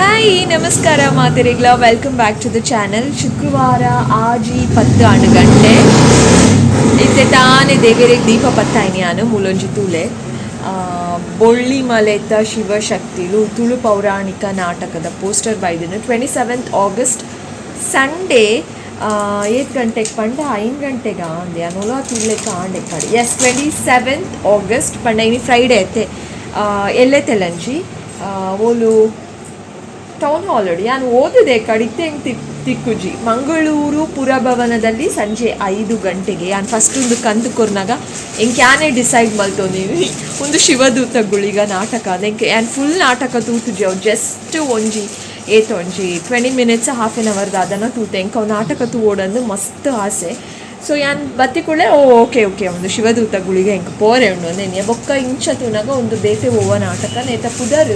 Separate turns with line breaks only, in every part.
Hi, ನಮಸ್ಕಾರ ಮಾತೆರೆಗ್ಲ. Welcome back to the channel. ಶುಕ್ರವಾರ ಆಜಿ ಪತ್ತು ಆಂಡ್ ಗಂಟೆ. ಇತ್ತೆ ತಾನೇ ದೇವೆರೆಗ್ ದೀಪ ಪತ್ತಾಯಿನಿ ಮೂಲೊಂಜಿ ತೂಲೆ. ಬೊಳ್ಳಿ ಮಲೆತ ಶಿವಶಕ್ತಿಲು ತುಳು ಪೌರಾಣಿಕ ನಾಟಕದ ಪೋಸ್ಟರ್ ಬೈದಿನ. 27 ಆಗಸ್ಟ್ ಸಂಡೇ. ಏತ್ ಗಂಟೆಗೆ ಪಂಡ 5 ಗಂಟೆಗೆ ಅಂದೆ ಅನೋಲ ತೂಲೆಕ್ಕ ಆಂಡೆ ಕಾಡು. ಎಸ್, 27 ಆಗಸ್ಟ್ ಪಂಡ ಇನಿ ಫ್ರೈಡೇ ಐತೆ. ಎಲ್ಲೆ ತೆಲಂಜಿ ಓಲು ಟೌನ್ ಹಾಲ್ ಯಾನು ಓದಿದೆ ಕಡಿತೆ ತಿಕ್ಕುಜಿ. ಮಂಗಳೂರು ಪುರಭವನದಲ್ಲಿ ಸಂಜೆ 5 ಗಂಟೆಗೆ. ಯಾನ್ ಫಸ್ಟ್ ಒಂದು ಕಂದು ಕೊರ್ನಾಗ ಎಂಕ್ ಯಾನೇ ಡಿಸೈಡ್ ಮಲ್ತೊಂದಿನಿ, ಒಂದು ಶಿವದೂತ ಗುಳಿಗ ನಾಟಕ. ಎಂಕ್ ಯಾನ್ ಫುಲ್ ನಾಟಕ ತೂತುಜಿ. ಅವು ಜಸ್ಟ್ ಒಂಜಿ ಏತ್ ಒಂಜಿ 20 ಮಿನಿಟ್ಸ್, ಹಾಫ್ ಆನ್ ಅವರ್ ದಾದನ ತೂತೆ. ಎಂಕ್ ಅವು ನಾಟಕ ತೂವೋಡಂದು ಮಸ್ತ್ ಆಸೆ. ಸೊ ಯಾನ್ ಬತ್ತಿ ಕೂಡಲೇ, ಓ ಓಕೆ ಓಕೆ, ಒಂದು ಶಿವದೂತ ಗುಳಿಗ ಎಂಕ್ ಪೋರೆ ಉಂಡು ಅಂದೆ. ಬೊಕ್ಕ ಇಂಚ ತೂನಾಗ ಒಂದು ಬೇತೆ ಓವ ನಾಟಕ. ನೇತ ಪುದರ್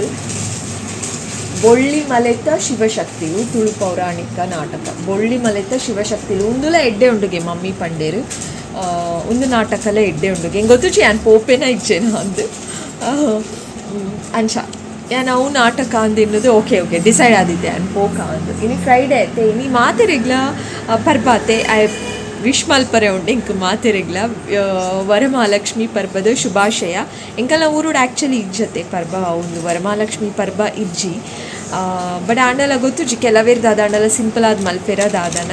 ಬೊಳ್ಳಿ ಮಲೆತ ಶಿವಶಕ್ತಿಲು ತುಳು ಪೌರಾಣಿಕ ನಾಟಕ. ಬೊಳ್ಳಿ ಮಲೆತ ಶಿವಶಕ್ತಿಲು ಉಂದುಲ ಎಡ್ಡೆ ಉಂಡುಗೆ ಮಮ್ಮಿ ಪಂಡೇರು. ಒಂದು ನಾಟಕಲ ಎಡ್ಡೆ ಉಂಡುಗೆ. ಎಂಕ್ ಗೊತ್ತುಜಿ ಯಾನ್ ಪೋಪೆನ ಇಜ್ಜೆನ ಅಂದು. ಅಂಚ ಯಾನ್ ಅವು ನಾಟಕ ಅಂದ್ ಓಕೆ ಓಕೆ ಡಿಸೈಡ್ ಆದಿತ್ತೆ ಯಾನ್ ಪೋಕ ಅಂದು. ಇನಿ ಫ್ರೈಡೇ ಐತೆ. ಇನಿ ಮಾತೆರೆಗ್ಲ ಪರ್ಬಾತೆ. I wish ಮಲ್ಪರೆ ಉಂಡು ಎಂಕ್ ಮಾತೆರೆಗ್ಲ ವರಮಹಾಲಕ್ಷ್ಮಿ ಪರ್ಬದ ಶುಭಾಶಯ. ಎಂಕಲ್ನ ಊರುಡು ಆ್ಯಕ್ಚುಲಿ ಇಜ್ಜತೆ ಪರ್ಬ, ಒಂದು ವರಮಹಾಲಕ್ಷ್ಮಿ ಪರ್ಬ ಇಜ್ಜಿ. ಬಟ್ ಆಂಡಲ ಗೊತ್ತುಜಿ, ಕೆಲವೇರ್ ದಾದ ಆಂಡಲ ಸಿಂಪಲ್ ಆದ್ ಮಲ್ಪೆರ ದಾದನ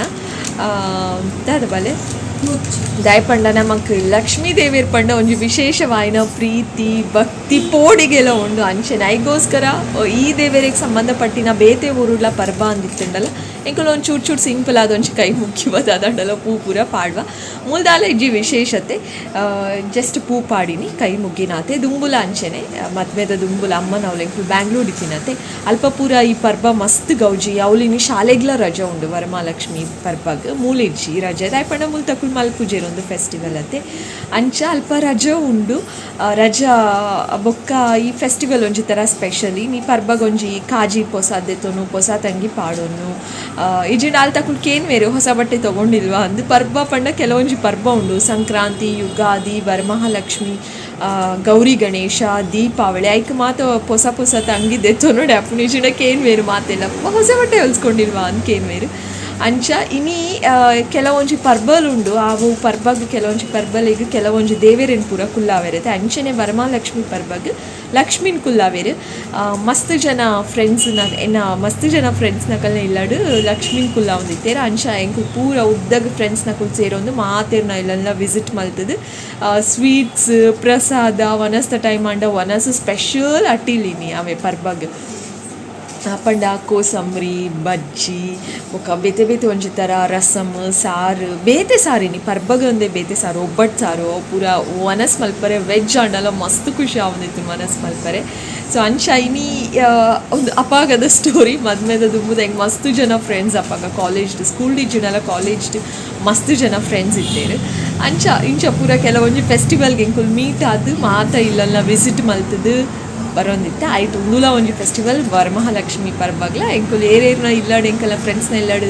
ದಾದ ಬಲೆ. ದಾಯೆ ಪಂಡ ನಮಕ್ ಲಕ್ಷ್ಮೀ ದೇವಿಯರ್ ಪಂಡ ಒಂಜಿ ವಿಶೇಷವಾಯಿನ ಪ್ರೀತಿ, ಭಕ್ತಿ, ಪೋಡಿಗೆಲ ಉಂಡು. ಅಂಚೆನೆ ಐಗೋಸ್ಕರ ಈ ದೇವರಿಗೆ ಸಂಬಂಧಪಟ್ಟಿನ ಬೇತೆ ಊರುಡ್ಲ ಪರ್ಬ ಅಂದಿತ್ತುಂಡಲ ಎಂಕುಲು ಒಂದು ಚೂರು ಚೂರು ಸಿಂಪಲ್ ಆದ ಒಂಜಿ ಕೈ ಮುಖ್ಯವಾದ ದಾದಂಡಲ ಪೂ ಪೂರ ಪಾಡ್ವ. ಮೂಲ್ದಾಲ ಇಜ್ಜಿ ವಿಶೇಷತೆ. ಜಸ್ಟ್ ಪೂ ಪಾಡಿನಿ, ಕೈ ಮುಗ್ಗಿನಾತೆ. ದುಂಬುಲ ಅಂಚೆನೆ ಮದ್ಮೆದ ದುಂಬುಲ ಅಮ್ಮನವ್ಲು ಎಂಕುಲು ಬ್ಯಾಂಗ್ಳೂರ್ ಇತ್ತಿನತೆ. ಅಲ್ಪ ಪೂರ ಈ ಪರ್ಬ ಮಸ್ತ್ ಗೌಜಿ. ಅವ್ಲಿನಿ ಶಾಲೆಗ್ಲ ರಜೆ ಉಂಡು ವರಮಹಾಲಕ್ಷ್ಮಿ ಪರ್ಬಗ್. ಮೂಲಿಜ್ಜಿ ರಜೆ. ದಾಯೆ ಪಂಡ ಮೂಲು ತಕುಲು ಮಲ್ಪುಜೆರ್, ಒಂದು ಫೆಸ್ಟಿವಲ್ ಅತ್ತೆ. ಅಂಚ ಅಲ್ಪ ರಜೆ ಉಂಡು. ರಜಾ ಬೊಕ್ಕ ಈ ಫೆಸ್ಟಿವಲ್ ಒಂಜಿ ಥರ ಸ್ಪೆಷಲಿ. ನೀ ಪರ್ಬಗ್ ಒಂಜಿ ಕಾಜಿ ಪೊಸ ದೆತ್ತೊನು, ಪೊಸ ತಂಗಿ ಪಾಡೊನು. ಇಜ್ಜಿಂಡ ಅಲ್ ತಕುಲು ಕೇನ್ವೇರು, ಹೊಸ ಬಟ್ಟೆ ತೊಗೊಂಡಿಲ್ವಾ ಅಂದು. ಪರ್ಬ ಪಂಡ ಕೆಲವೊಂಜಿ ಪರ್ಬ ಉಂಡು, ಸಂಕ್ರಾಂತಿ, ಯುಗಾದಿ, ವರಮಹಾಲಕ್ಷ್ಮಿ, ಗೌರಿ ಗಣೇಶ, ದೀಪಾವಳಿ, ಐಕ್ ಮಾತ ಪೊಸ ಪೊಸ ತಂಗಿ ದೆತ್ತೊನುಡೆ ಅಪ್ಪುನು. ಇಜ್ಜಿಂಡ ಕೇನ್ವೇರು ಮಾತೆಲ್ಲ, ಹೊಸ ಬಟ್ಟೆ ಹೊಲ್ಸ್ಕೊಂಡಿಲ್ವಾ ಅಂತ ಕೇನ್ವೇರು. ಅಂಚ ಇನಿ ಕೆಲವೊಂಜಿ ಪರ್ಬಲ್ ಉಂಡು. ಅವು ಪರ್ಬಗ್, ಕೆಲವೊಂಜಿ ಪರ್ಬಲಿಗ್ ಕೆಲವೊಂಜಿ ದೇವೆರೆನ್ ಪೂರ ಕುಲ್ಲಾವೆರ್. ಅಂಚನೆ ವರಮಹಾಲಕ್ಷ್ಮಿ ಪರ್ಬಗ್ ಲಕ್ಷ್ಮೀನ್ ಕುಲ್ಲಾವೆರ್. ಮಸ್ತ್ ಜನ ಫ್ರೆಂಡ್ಸ್ ನ ಎನ್ನ ಮಸ್ತ್ ಜನ ಫ್ರೆಂಡ್ಸ್ ನಕಲ್ನ ಇಲ್ಲಡ್ ಲಕ್ಷ್ಮೀನ್ ಕುಲ್ಲಾವೊಂದಿತ್ತೆರ್. ಅಂಚ ಎಂಕುಲು ಪೂರ ಉದ್ದಗ್ ಫ್ರೆಂಡ್ಸ್ ನಕುಲು ಸೇರೊಂದು ಮಾತೆರ್ನ ಇಲ್ಲಲ್ಲ ವಿಸಿಟ್ ಮಲ್ತುದು ಸ್ವೀಟ್ಸ್, ಪ್ರಸಾದ, ವನಸ್ದ ಟೈಮ್ ಆಂಡ ವನಸ್ ಸ್ಪೆಷಲ್ ಅಟ್ಟಿಲ್ ಇನಿ ಅವೆ ಪರ್ಬಗ್ ಪಂಡ ಕೋಸಂಬರಿ, ಬಜ್ಜಿ, ಬೊಕ್ಕ ಬೇತೆ ಬೇತೆ ಒಂಜಿ ಥರ ರಸಮ್, ಸಾರು, ಬೇತೆ ಸಾರಿನಿ ಪರ್ಬಗ್ ಒಂದೇ ಬೇತೆ ಸಾರು, ಒಬ್ಬಟ್ಟು ಸಾರು, ಅವು ಪೂರ ವನಸ್ ಮಲ್ಪರೆ. ವೆಜ್ ಆಂಡಲ ಮಸ್ತ್ ಖುಷಿ ಆವೊಂದಿತ್ತು ವನಸ್ ಮಲ್ಪರೆ. ಸೊ ಅಂಚ ಇನಿ ಒಂದು ಅಪಾಗದ ಸ್ಟೋರಿ. ಮದ್ಮೆದ ದುಂಬುದ ಎಂಕ್ ಮಸ್ತ್ ಜನ ಫ್ರೆಂಡ್ಸ್ ಅಪಾಗ ಕಾಲೇಜ್ಡ್, ಸ್ಕೂಲ್ ಇಜ್ಜಿಂಡಲ ಕಾಲೇಜ್ಡ್ ಮಸ್ತ್ ಜನ ಫ್ರೆಂಡ್ಸ್ ಇತ್ತೇರು. ಅಂಚ ಇಂಚ ಪೂರ ಕೆಲವೊಂಜಿ ಫೆಸ್ಟಿವಲ್ಗೆ ಎಂಕುಲು ಮೀಟ್ ಆದ್ ಮಾತ ಇಲ್ಲಲ್ಲ ವಿಸಿಟ್ ಮಲ್ತದು ಬರೋಂದಿತ್ತೆ. ಆಯ್ತು, ಉಂದುಲ ಒಂಜಿ ಫೆಸ್ಟಿವಲ್ ವರಮಹಾಲಕ್ಷ್ಮಿ ಪರ್ಬಗ್ಲ ಎಂಕುಲು ಏರೇರ್ನ ಇಲ್ಲಡ್ ಎಂಕಲ್ನ ಫ್ರೆಂಡ್ಸ್ನ ಇಲ್ಲಡ್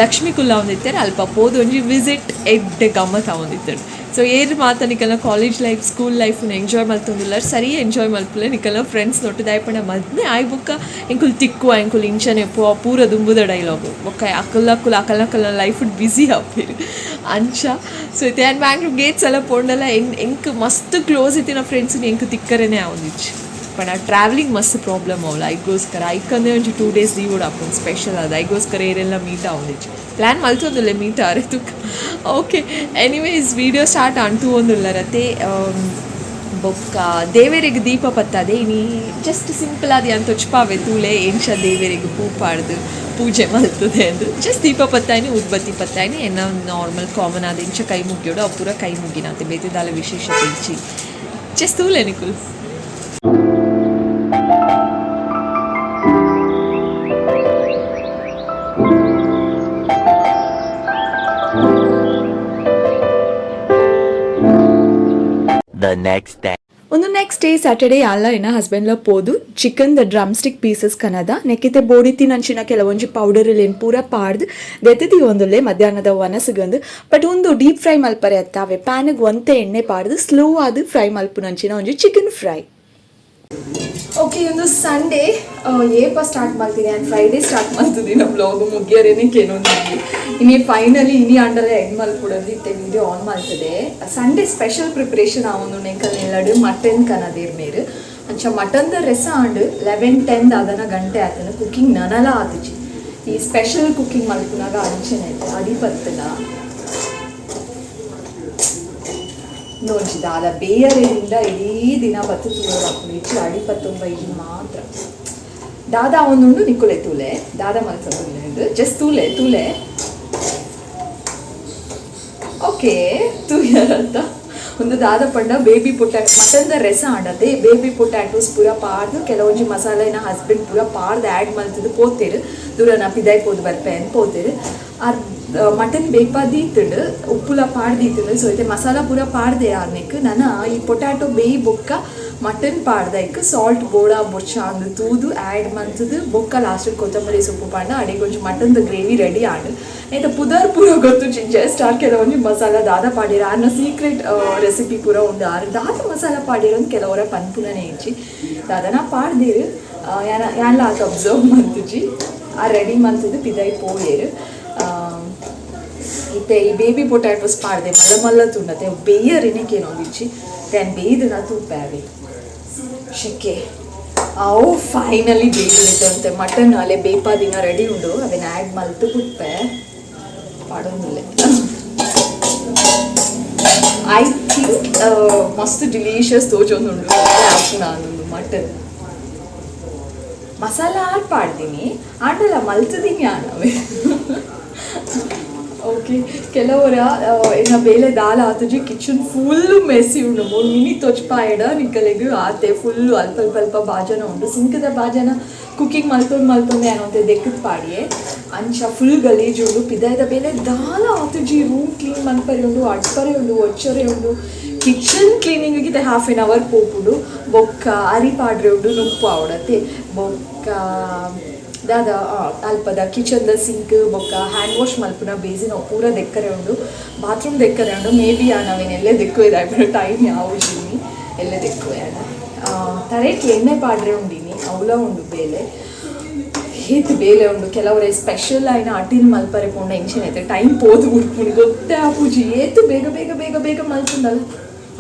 ಲಕ್ಷ್ಮಿ ಕುಲ್ಲಾವೊಂದಿತ್ತೆರ್. ಅಲ್ಪ ಪೋದು ಒಂಜಿ ವಿಸಿಟ್ ಎಡ್ಡೆ ಗಮ್ಮತ್ ಆವೊಂದಿತ್ತು. ಸೊ ಏರ್ ಮಾತ ನಿಕಲ್ನ ಕಾಲೇಜ್ ಲೈಫ್, ಸ್ಕೂಲ್ ಲೈಫ್ನ ಎಂಜಾಯ್ ಮಲ್ತೊಂದುಲ್ಲರ್, ಸರಿ ಎಂಜಾಯ್ ಮಲ್ಪುಲೆ ನಿಕಲ್ನ ಫ್ರೆಂಡ್ಸ್ ನೊಟ್ಟು. ದಾಯೆ ಪಂಡ ಮದ್ಮೆ ಆಯ್ ಬೊಕ್ಕ ಎಂಕುಲು ತಿಕ್ಕುವ, ಎಂಕುಲು ಇಂಚನೆ ಪೋ ಪೂರ ದುಂಬುದ ಡೈಲಾಗು. ಬೊಕ್ಕ ಅಕಲ್ ಅಕುಲು ಅಕಲ್ನ ಅಕಲ್ನ ಲೈಫ್ ಬ್ಯುಸಿ ಆಪೆರ್ ಅಂಚ. ಸೊ ಇತ್ತೆ ಯಾನ್ ಬ್ಯಾಂಗ್ಳೂರ್ ಗೇಟ್ಸ್ ಎಲ್ಲ ಪೋಂಡಲ ಎಂಕ್ ಮಸ್ತ್ ಕ್ಲೋಸ್ ಇತ್ತಿನ ಫ್ರೆಂಡ್ಸ್ ಎಂಕ್ ತಿಕ್ಕರೆನೆ ಆವೊಂದಿಜ್ಜಿ. ಪಂಡ ಟ್ರಾವೆಲಿಂಗ್ ಮಸ್ತ್ ಪ್ರಾಬ್ಲಮ್ ಅವಲ್ಲ. ಐಗೋಸ್ಕರ ಐಕಂದ್ರೆ ಒಂಜಿ 2 ಡೇಸ್ ದೀವೊಡು ಆಪುಂಡು ಸ್ಪೆಷಲ್ ಅದು. ಐಗೋಸ್ಕರ ಏರೆಲ್ಲ ಮೀಟ್ ಆವೊಂದಿಜ್ಜಿ. ಪ್ಲ್ಯಾನ್ ಮಲ್ತೊಂದುಲ್ಲೆ ಮೀಟ್ ಆರೆ ತುಕ. ಓಕೆ, ಎನಿವೇಸ್, ವೀಡಿಯೋ ಸ್ಟಾರ್ಟ್ ಅಂಟು ಒಂದುಲ್ಲರತೆ. ಬೊಕ್ಕ ದೇವೆರೆಗ್ ದೀಪ ಪತ್ತದೆ. ಇನಿ ಜಸ್ಟ್ ಸಿಂಪಲ್ ಆದ್ ಯಾನ್ ತೊಚ್ಪಾವೆ ತೂಲೆ, ಎಂಚ ದೇವೆರೆಗ್ ಪೂ ಪಾಡ್ದು ಪೂಜೆ ಮಲ್ತದೆ ಅಂದು. ಜಸ್ಟ್ ದೀಪ ಪತ್ತಾಯಿನಿ, ಉದ್ಬತ್ತಿ ಪತ್ತಾಯಿನಿ. ಎನ್ನ ನಾರ್ಮಲ್ ಕಾಮನ್ ಆದ್ ಎಂಚ ಕೈ ಮುಗಿಯೋಡು ಅವು ಪೂರ ಕೈ ಮುಗಿನಾತೆ. ಬೇತೆ ದಾಲ ವಿಶೇಷತೆ ಇಜ್ಜಿ. ಜಸ್ಟ್ ತೂಲೆ ನಿಕುಲ್.
The next day.
ಒಂದು ನೆಕ್ಸ್ಟ್ ಡೇ ಸ್ಯಾಟರ್ಡೇ. ಅಲ್ಲ ಎನ್ನ ಹಸ್ಬೆಂಡ್ಲ ಪೋದು ಚಿಕನ್ ದ ಡ್ರಮ್ ಸ್ಟಿಕ್ ಪೀಸಸ್ ಕನದ. ನೆಕ್ಕಿತೆ ಬೋಡಿತ್ತಿನಂಚಿನ ಕೆಲವೊಂಜಿ ಪೌಡರ್ ಏನ್ ಪೂರ ಪಾಡ್ದು ದೆತ್ತದಿ ಒಂದುಲ್ಲೆ ಮಧ್ಯಾಹ್ನದ ವನಸುಗಂದು. ಬಟ್ ಒಂದು ಡೀಪ್ ಫ್ರೈ ಮಲ್ಪರೆ ಅತ್ತ, ಅವೆ ಪ್ಯಾನಿಗೆ ಒಂತೆ ಎಣ್ಣೆ ಪಾಡ್ದು ಸ್ಲೋ ಆದ್ ಫ್ರೈ ಮಲ್ಪುನಂಚಿನ ಒಂಜಿ ಚಿಕನ್ ಫ್ರೈ. ಓಕೆ, ಒಂದು ಸಂಡೇ ಏಪ ಸ್ಟಾರ್ಟ್ ಮಾಡ್ತೀನಿ ಆ್ಯಂಡ್ ಫ್ರೈಡೇ ಸ್ಟಾರ್ಟ್ ಮಾಡ್ತಿದ್ದೀನಿ ನಮ್ಮ ಬ್ಲಾಗ್ ಮುಗಿಯರೇನೆ ಕೇನೊಂದು. ಇನಿ ಫೈನಲಿ ಇನಿ ಅಂಡಲೆ ಎಗ್ ಮಲ್ಪುಡಂದು ಇತ್ತೆ ವಿಡಿಯೋ ಆನ್ ಮಾಡ್ತದೆ. ಸಂಡೇ ಸ್ಪೆಷಲ್ ಪ್ರಿಪ್ರೇಷನ್ ಆವೊಂದು ನೆಂಕಲ್ ನಿಲ್ಲಡು ಮಟನ್ ಕನದೇರ್ ಮೇರು. ಅಂಚ ಮಟನ್ದ ರೆಸ ಆಂಡ್ 11:10 ಅದನ್ನ ಗಂಟೆ ಆತನ ಕುಕಿಂಗ್ ನನಲ ಆತುಜಿ. ಈ ಸ್ಪೆಷಲ್ ಕುಕಿಂಗ್ ಮಲ್ಪುನಾಗ ಅಂಚನೆ ಅಡಿ ಪತ್ತನ ಒಂಜಿ ದಾದ ಬೇಯರೆದಿಂದ ಇಡೀ ದಿನ ಬತ್ತು ತೂವೊಡಾಪುಂಡು. ಇಚ್ಚಿ ಅಡಿ ಪತ್ತೊಂಬ ಇಜಿ ಮಾತ್ರ ದಾದ ಒಂದುಂಡು ನಿಕ್ಕುಲೆ ತೂಲೆ ದಾದ ಮಲ್ತೊಂದುಲ್ಲೆ ಜಸ್ಟ್ ತೂಲೆ ತೂಲೆ. ಓಕೆ, ತೂಯರಂತ ಒಂದು ದಾದ ಪಂಡ ಬೇಬಿ ಪೊಟ್ಯಾಟೊ ಮಟನ್ದ ರೆಸ ಆಂಡತೆ ಬೇಬಿ ಪೊಟ್ಯಾಟೋಸ್ ಪೂರ ಪಾಡ್ದು ಕೆಲವೊಂಜಿ ಮಸಾಲೆನ ಹಸ್ಬೆಂಡ್ ಪೂರ ಪಾಡ್ದು ಆ್ಯಡ್ ಮಲ್ತದು ಪೋತೇರು ದೂರನ ಪಿದಾಯ್ ಪೋದು ಬರ್ಪೆ ಅಂದ್ ಪೋತೇರು. ಅರ್ ಮಟನ್ ಬೇಪ ದೀತುಂಡು, ಉಪ್ಪುಲ ಪಾಡ್ದೀತುಂಡು. ಸೊ ಇತ್ತೆ ಮಸಾಲ ಪೂರ ಪಾಡ್ದೆ ಆರ್ನೆಕ್ ನನ ಈ ಪೊಟ್ಯಾಟೊ ಬೇಯಿ ಬೊಕ್ಕ ಮಟನ್ ಪಾಡ್ದೈಕ್ ಸಾಲ್ಟ್ ಬೋಡ ಬೊಚ್ಚ ಅಂದ್ ತೂದು ಆ್ಯಡ್ ಮಲ್ತದು ಬೊಕ್ಕ ಲಾಸ್ಟ್ ಕೊತ್ತಂಬರಿ ಸೊಪ್ಪು ಪಾಡ್ದ ಅಡೆಗ್ ಒಂಜಿ ಮಟನ್ದ ಗ್ರೇವಿ ರೆಡಿ ಆಂಡ್. ಐತ ಪುದರ್ ಪೂರ ಗೊತ್ತುಜಿ, ಜಸ್ಟ್ ಆರ್ ಕೆಲವೊಂಜಿ ಮಸಾಲ ದಾದ ಪಾಡ್ಯೆರ್ ಆರ್ನ ಸೀಕ್ರೆಟ್ ರೆಸಿಪಿ ಪೂರ ಉಂಡು. ಆರ್ ದಾದ ಮಸಾಲ ಪಾಡ್ಯೆರ್ ಅಂದ್ ಕೆಲವೊರ ಪನ್ಪುನನೇ ಇಜ್ಜಿ. ದಾದನ ಪಾಡ್ದೆರ್ ಯಾನ ಯಾನ್ಲ ಆತ್ ಅಬ್ಸರ್ವ್ ಮಲ್ತುಜಿ. ಆ ರೆಡಿ ಮಲ್ತದು ಪಿದೈ ಪೋಯೆರ್. ಇತ್ತೆ ಈ ಬೇಬಿ ಪೊಟ್ಯಾಟೋಸ್ ಪಾಡ್ದೆ ಮಲ್ಲ ಮಲ್ಲ ತುಂಡತೆ ಬೇಯರಿನೇ ಕೇನೊಂದಿಜ್ಜಿ then ಬೇಯ್ದು ತೂಪೆ ಅವೆ ಶೆಕೆ ಅವು ಫೈನಲಿ ಬೇಯ್ದಿತ್ತಂತೆ. ಮಟನ್ ಅಲ್ಲೇ ಬೇಪ ದಿನ ರೆಡಿ ಉಂಡು. ಅವೇನು ಆ್ಯಡ್ ಮಲ್ತು ಬುಟ್ಪೆ ಪಾಡೊಂದುಲ್ಲೆ. I think ಮಸ್ತ್ ಡಿಲೀಷಿಯಸ್ ತೋಜೊಂದುಂಡು ನಾನು ಮಟನ್ ಮಸಾಲ ಆಡ್ ಪಾಡ್ದೀನಿ ಆಂಡಲ ಮಲ್ತದೀನಿ ಆನವೇ. ಓಕೆ, ಕೆಲವರ ಏನ ಬೇಲೆ ದಾಲ ಆತುಜಿ, ಕಿಚನ್ ಫುಲ್ ಮೆಸ್ಸಿ ಉಂಡು. ಮೂರು ಮಿನಿ ತೊಚ್ಪಾಯಡ ನಿಕ್ಕಲೆಗ್ ಆತೆ ಫುಲ್ಲು ಅಲ್ಪ ಅಲ್ಪ ಅಲ್ಪ ಬಾಜನ ಉಂಡು. ಸಿಂಕದ ಬಾಜನ ಕುಕಿಂಗ್ ಮಲ್ತೊಂದು ಮಲ್ತೊಂದು ಏನಂತೆ ದೆಕ್ಕದ ಪಾಡಿಯೆ ಅಂಚ ಫುಲ್ ಗಲೀಜು ಉಂಡು. ಪಿದಾಯ್ದ ಬೇಲೆ ದಾಲ ಆತುಜಿ. ರೂಮ್ ಕ್ಲೀನ್ ಮನ್ಪರೆ ಉಂಡು, ಅಡ್ಪರೆ ಉಂಡು, ಒಚ್ಚರೆ ಉಂಡು. ಕಿಚನ್ ಕ್ಲೀನಿಂಗ್ ಇದೆ ಹಾಫ್ ಆನ್ ಅವರ್ ಪೋಪುಂಡು. ಬೊಕ್ಕ ಅರಿ ಪಾಡ್ರೆ ಉಂಡು, ನುಪ್ಪು ಆವಡತೆ. ಬೊಕ್ಕ ದಾದ ಅಲ್ಪದ ಕಿಚನ್ದ ಸಿಂಕ್ ಬೊಕ್ಕ ಹ್ಯಾಂಡ್ ವಾಶ್ ಮಲ್ಪುನ ಬೇಸಿನ್ ಪೂರ ದೆಕ್ಕರೆ ಉಂಡು, ಬಾತ್ರೂಮ್ ದೆಕ್ಕರೆ ಉಂಡು. ಮೇ ಬಿ ನಾವೇನು ಎಲ್ಲೇ ದೆಕ್ಕುವೆ ಟೈಮ್ ಯಾವುಜಿನಿ ಎಲ್ಲೇ ದೆಕ್ಕುವೆ ಅಣ್ಣ. ತರೇಟ್ ಎಣ್ಣೆ ಪಾಡ್ರೆ ಉಂಡಿನಿ ಅವಲ ಉಂಡು ಬೇಲೆ ಏತ್ ಬೇಲೆ ಉಂಡು. ಕೆಲವರೆ ಸ್ಪೆಷಲ್ ಆಯ್ನ ಅಟಿಲ್ ಮಲ್ಪರೆ ಪೋಂಡ ಎಂಚಿನ ಐತೆ ಟೈಮ್ ಪೋದು ಉಡ್ಪುಂಡು ಗೊತ್ತೇ ಆಪುಜಿ. ಏತ್ ಬೇಗ ಬೇಗ ಬೇಗ ಬೇಗ ಮಲ್ಪುಂಡಲ್ಲ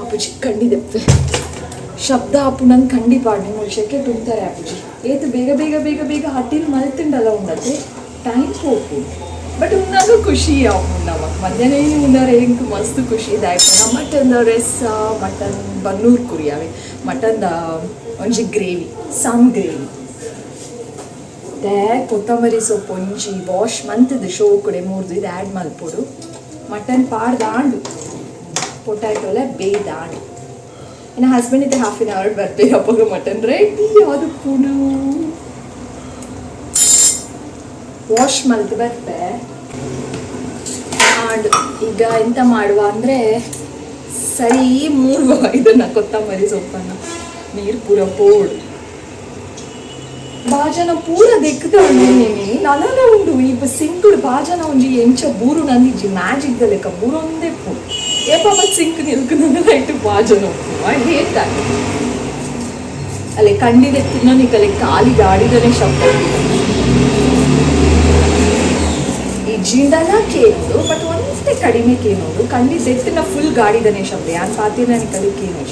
ಆಪುಜಿ. ಕಂಡಿದೆಪ್ಪೆ ಶಬ್ದ ಆಪುಂಡಂದು ಕಂಡಿ ಪಾಡ್ನಿ ಮುಲ್ ಶೆಕೆ ತುಂಬ್ತಾರೆ ಆಪುಜಿ. ಏತ್ ಬೇಗ ಬೇಗ ಬೇಗ ಬೇಗ ಹಟ್ಟಿಲ್ ಮಲ್ತಿಂಡಲ್ಲ ಉಂಡತೆ ಟೈಮ್ ಪೋಪು. ಬಟ್ ಉನ್ನಾಗ ಖುಷಿ ಆಪುಂಡು ನಮಕ್. ಮಧ್ಯಾಹ್ನ ಉನ್ನಾರೆ ಎಂಕ್ ಮಸ್ತ್ ಖುಷಿ ದಾಯೆ ಮಟನ್ ರೆಸ್ ಮಟನ್ ಬನ್ನೂರ್ ಕುರಿ ಅವೆ ಮಟನ್ the ಒಂಜಿ ಗ್ರೇವಿ ಸಮ್ ಗ್ರೇವಿ they ಕೊತ್ತಂಬರಿ ಸೊಪ್ಪು ಒಂಜಿ ವಾಶ್ ಮಂತದ ಶೋಕುಡೆ ಮೂರ್ದು ಇದು ಆ್ಯಡ್ ಮಲ್ಪೊಡು. ಮಟನ್ ಪಾಡ್ದಾಂಡು ಪೊಟ್ಯಾಟೋಲೆ ಬೇಯ್ದಾಂಡು. ಇನ್ನು ಹಸ್ಬೆಂಡ್ ಇತ್ತೆ ಹಾಫ್ ಆನ್ ಅವರ್ ಬರ್ಪೇರು. ಅಪ್ಪಗ ಮಟನ್ ರೆಡಿ ಆದುಪ್ಪುಂಡು. ವಾಶ್ ಮಲ್ತ್ ಬರ್ಪೆ. ಆಂಡ್ ಈಗ ಎಂತ ಮಾಡುವ ಅಂದರೆ ಸರಿ ಮೂರು ಇದನ್ನ ಕೊತ್ತಂಬರಿ ಸೊಪ್ಪನ್ನು ನೀರು ಪೂರ ಪೋಡು ಬಾಜನ ಪೂರ ದೆಕ್ಕದ ಉಂಡು. ನನಲ ಉಂಡು ಈ ಸಿಂಕುಡು ಬಾಜನ ಒಂಜಿ ಎಂಚ ಬೂರು ನಂದಿಜ್ಜಿ ಮ್ಯಾಜಿಕ್ ದ ಲೆಕ್ಕ ಬೂರೊಂದೇ ಪೂ ಏಪ ಬತ್ ಸಿಂಕ್ ನಿಲ್ಕು ಲೈಟ್ ಬಾಜನ ಉಪ್ಪು. I hate that. ಅಲ್ಲೇ ಕಂಡಿದೆ ನಿಕಲೆ ಖಾಲಿ ಗಾಡಿದನೆ ಶಬ್ದ ಈ ಜಿಂಡಲ ಕೇನುಂಡು ಬಟ್ ಒಂತೆ ಕಡಿಮೆ ಕೇನುಂಡು. ಕಂಡಿದೆತ್ತಿನ ಫುಲ್ ಗಾಡಿದನೆ ಶಬ್ದ ಯಾನ್ ಪಾತಿನ ನಿಕಲೆ ಕೇನು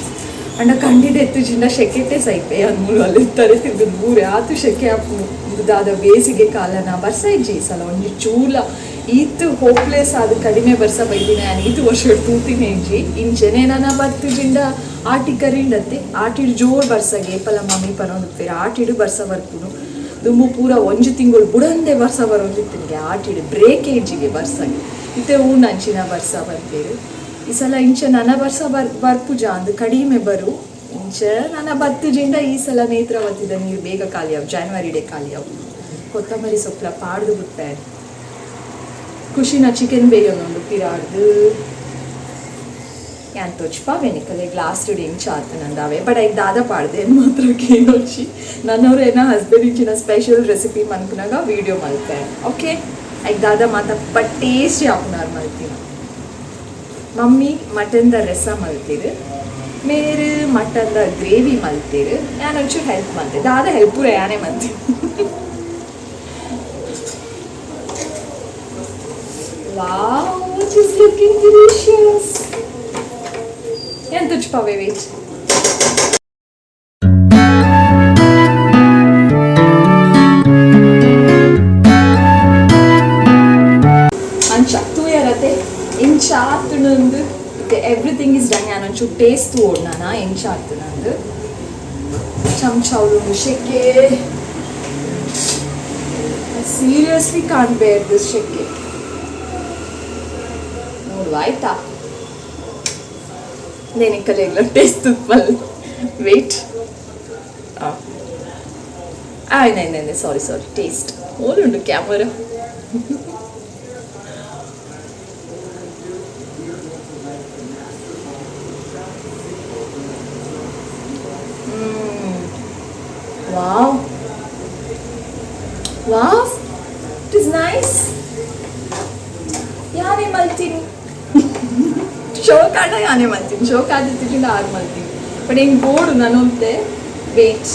ಅಂಡ ಕಂಡಿದೆತ್ತು ಜಿಂಡ ಶೆಕೆಟೆ ಸೈಪೆ ಅನ್ಮೂಲು ಅಲ್ಲಿ ತರೆ ತಿರ್ಗದ ಬೂರೆ ಆತು ಶೆಕೆ ಆಪುಂಡು. ದಾದ ಬೇಸಿಗೆ ಕಾಲನ ಬರ್ಸ ಇಜ್ಜಿ ಈ ಸಲ ಒಂಜಿ ಚೂಲ ಈತ್ ಹೋಪ್ಲೆಸ್ ಆದ್ ಕಡಿಮೆ ಬರ್ಸ ಬೈದಿನ ಯಾನ್ ಈತ್ ವರ್ಷ ತೂತಿನ ಇಜ್ಜಿ. ಇಂಚೆನೆ ನನ ಬತ್ತು ಜಿಂಡ ಆಟಿ ಕರಿಂಡತ್ತೆ ಆಟಿಡ್ ಜೋರ್ ಬರ್ಸಗೆ ಏಪಲ ಮಮ್ಮಿ ಪನೊಂದುಪ್ಪೆರ್ ಆಟಿಡ್ ಬರ್ಸ ಬರ್ಪುನು ದುಂಬು ಪೂರ ಒಂಜಿ ತಿಂಗಳು ಬುಡಂದೆ ಬರ್ಸ ಬರೋಂದಿತ್ತಿನಿಗೆ ಆಟಿಡ್ ಬ್ರೇಕ್ ಏಜಿಗೆ ಬರ್ಸಗೆ ಇತ್ತೆ ಊಂಡು ಅಂಚಿನ ಬರ್ಸ ಬರ್ಪೇರು. ಈ ಸಲ ಇಂಚ ನನ ಬರ್ಸ ಬರ್ಪುಜ ಅಂದ್ ಕಡಿಮೆ ಬರು ಇಂಚ ನನ ಬತ್ತು ಜಿಂಡ ಈ ಸಲ ನೇತ್ರಾವತಿದ ನೀರು ಬೇಗ ಖಾಲಿ ಆವು, ಜಾನ್ವರಿ ಡೇ ಖಾಲಿ ಆವು. ಕೊತ್ತಂಬರಿ ಸೊಪ್ಪಲ ಪಾಡ್ದು ಬುಟ್ಪೆ. ಖುಷಿನ ಚಿಕನ್ ಬೇಯೊಂದುಂಡು ಪಿರಾಡ್ದು ಯಾನ್ ತೊಚ್ಪಾವೆ ನಿಕಲೆ ಲಾಸ್ಟ್ ಎಂಚ ಆತನಂದಾವೆ. ಬಟ್ ಐಕ್ ದಾದ ಪಾಡ್ದೆ ಮಾತ್ರ ಕೇನೊಚ್ಚಿ. ನನ್ನವ್ರು ಏನ ಹಸ್ಬೆಂಡ್ ಇಂಚಿನ ಸ್ಪೆಷಲ್ ರೆಸಿಪಿ ಮನ್ಪುನಾಗ ವೀಡಿಯೋ ಮಲ್ಪೆ. ಓಕೆ, ಐಕ್ ದಾದ ಮಾತ ಟೇಸ್ಟಿ ಆಪುನಾರ್ ಮಲ್ತಿನ. Mummy mutton the ರೆಸ ಮಲ್ತಿರು. ಮೇರು ಮಟನ್ದ ಗ್ರೇವಿ ಮಲ್ತೇರು. ಯಾನ್ ಒಂಚೂರು ಹೆಲ್ಪ್ ಮಲ್ತೆ, ದಾದ ಹೆಲ್ಪ್ ಪೂರ ಯಾನೇ ಮಲ್ತೆ. Wow, it is looking delicious. ಎಂತ ಪವೆ ವೇಟ್. ಅಂಚ ತೂಯರತೆ ಇಂಚ ಆತುಂಡು. Everything is done. ಯಾನ್ ಒಂಚೂರು ಟೇಸ್ಟ್ ತೂವೊಡು ನಾನ ಎಂಚ ಆತುಂಡು. ಚಮಚ ಉಂಡು ಶೆಕೆ. ಸೀರಿಯಸ್ಲಿ ಕಾಂಟ್ ಬೇರ್ this ಶೆಕೆ. ನೋಡುವ, ಆಯ್ತಾ? ನೇನಿಕಲೆಗ್ಲ ಟೇಸ್ಟ್ ತುಪ್ಪಲ್. ವೇಟ್. ನೈ ನೈ, ಸಾರಿ ಸಾರಿ, ಟೇಸ್ಟ್ ಓಲುಂಡು camera? Wow. Wow. It is nice. ಯಾನೇ ಮಲ್ತೀನಿ ಶೋಕ್ ಆಡ, ಯಾನೇ ಮಲ್ತೀನಿ ಶೋಕ್ ಆದಿತ್ತಿಂದ ಆರು ಮಲ್ತೀನಿ. ಬಟ್ ಹಿಂಗೆ ಬೋರ್ಡು ನಾನಂತೆ. ವೇಟ್,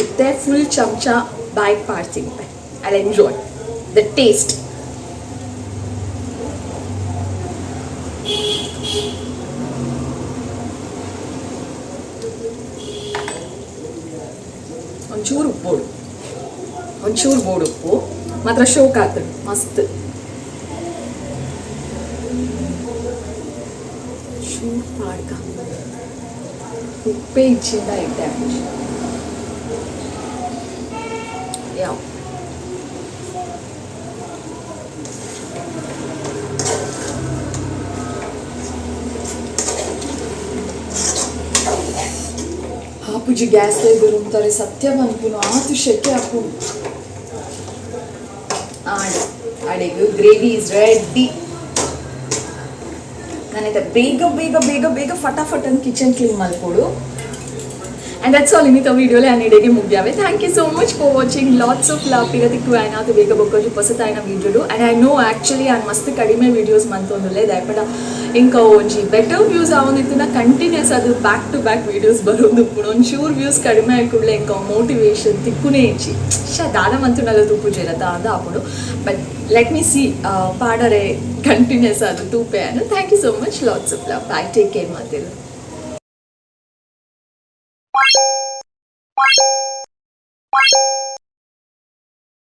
ಇತ್ತೆ ಫುಲ್ ಚಮಚ ಬಾಯ್ಗೆ ಪಾಡ್ತೀನಿ. I enjoy the taste. ಒಂಚೂರು ಉಪ್ಪೋಡು, ಒಂಚೂರು ಬೋಡು ಉಪ್ಪು ಮಾತ್ರ. ಶೋಕ್ ಆತುಂಡು ಮಸ್ತ್. ಚೂರು ಪಾಡ್ಕ, ಉಪ್ಪೇ ಇಚ್ಚಿಂದ ಇಟ್ಟೆ. ಯಾವ ಆಪುಜಿ ಗ್ಯಾಸ್ ಎದುರುಂತಾರೆ ಸತ್ಯ ಪನ್ಪುನು, ಆತು ಶೆಕೆ ಆಪುಂಡು. ಆಂಡ್ ಅಡೆಗ್ ಗ್ರೇವಿ is ready. ನಾನೈತೆ ಬೇಗ ಬೇಗ ಬೇಗ ಬೇಗ ಫಟಾಫಟ್ ಅಂತ ಕಿಚನ್ ಕ್ಲೀನ್ ಮಲ್ಕೊಡು. And that's all. ಇನ್ನಿತ ವೀಡಿಯೋಲೆ ಅನ್ನಿಡೆಗೆ ಮುಗಿಯಾವೆ. Thank you so much for watching. Lots of love. ಪಿರ ತಿಕ್ಕು ಆಯ್ನಾತು ಬೇಗ ಬೊಕ್ಕೊಂಜಿ ಪೊಸತಾಯಿನ ವೀಡಿಯೋಡು. ಆ್ಯಂಡ್ I know, actually ಆನ್ ಮಸ್ತ್ ಕಡಿಮೆ ವೀಡಿಯೋಸ್ ಮಂತೊಂದುಲ್ಲೆ. ದಯಪಡ ಇಂಕ ಒಂಜಿ ಬೆಟರ್ ವ್ಯೂಸ್ ಆವೊಂದಿತ್ತಿನ ಕಂಟಿನ್ಯೂಸ್ ಅದು ಬ್ಯಾಕ್ ಟು ಬ್ಯಾಕ್ ವೀಡಿಯೋಸ್ ಬರೋದು. ಒಂಚೂರು ವ್ಯೂಸ್ ಕಡಿಮೆ ಆಗಿ ಕೂಡಲೇ ಇಂಕ ಮೋಟಿವೇಶನ್ ತಿಕ್ಕುನೇ ಇಜ್ಜಿ. ಶಾ ದಾದ ಮಂತುಂಡಲ ತೂಪುಜೆರ ದಾದ ಆಪುಂಡು. ಬಟ್ let me C, ಪಾಡರೆ ಕಂಟಿನ್ಯೂಸ್ ಅದು ತೂಪೆ. Thank you so much. Lots of love. Bye, take care ಮಾತಿರು.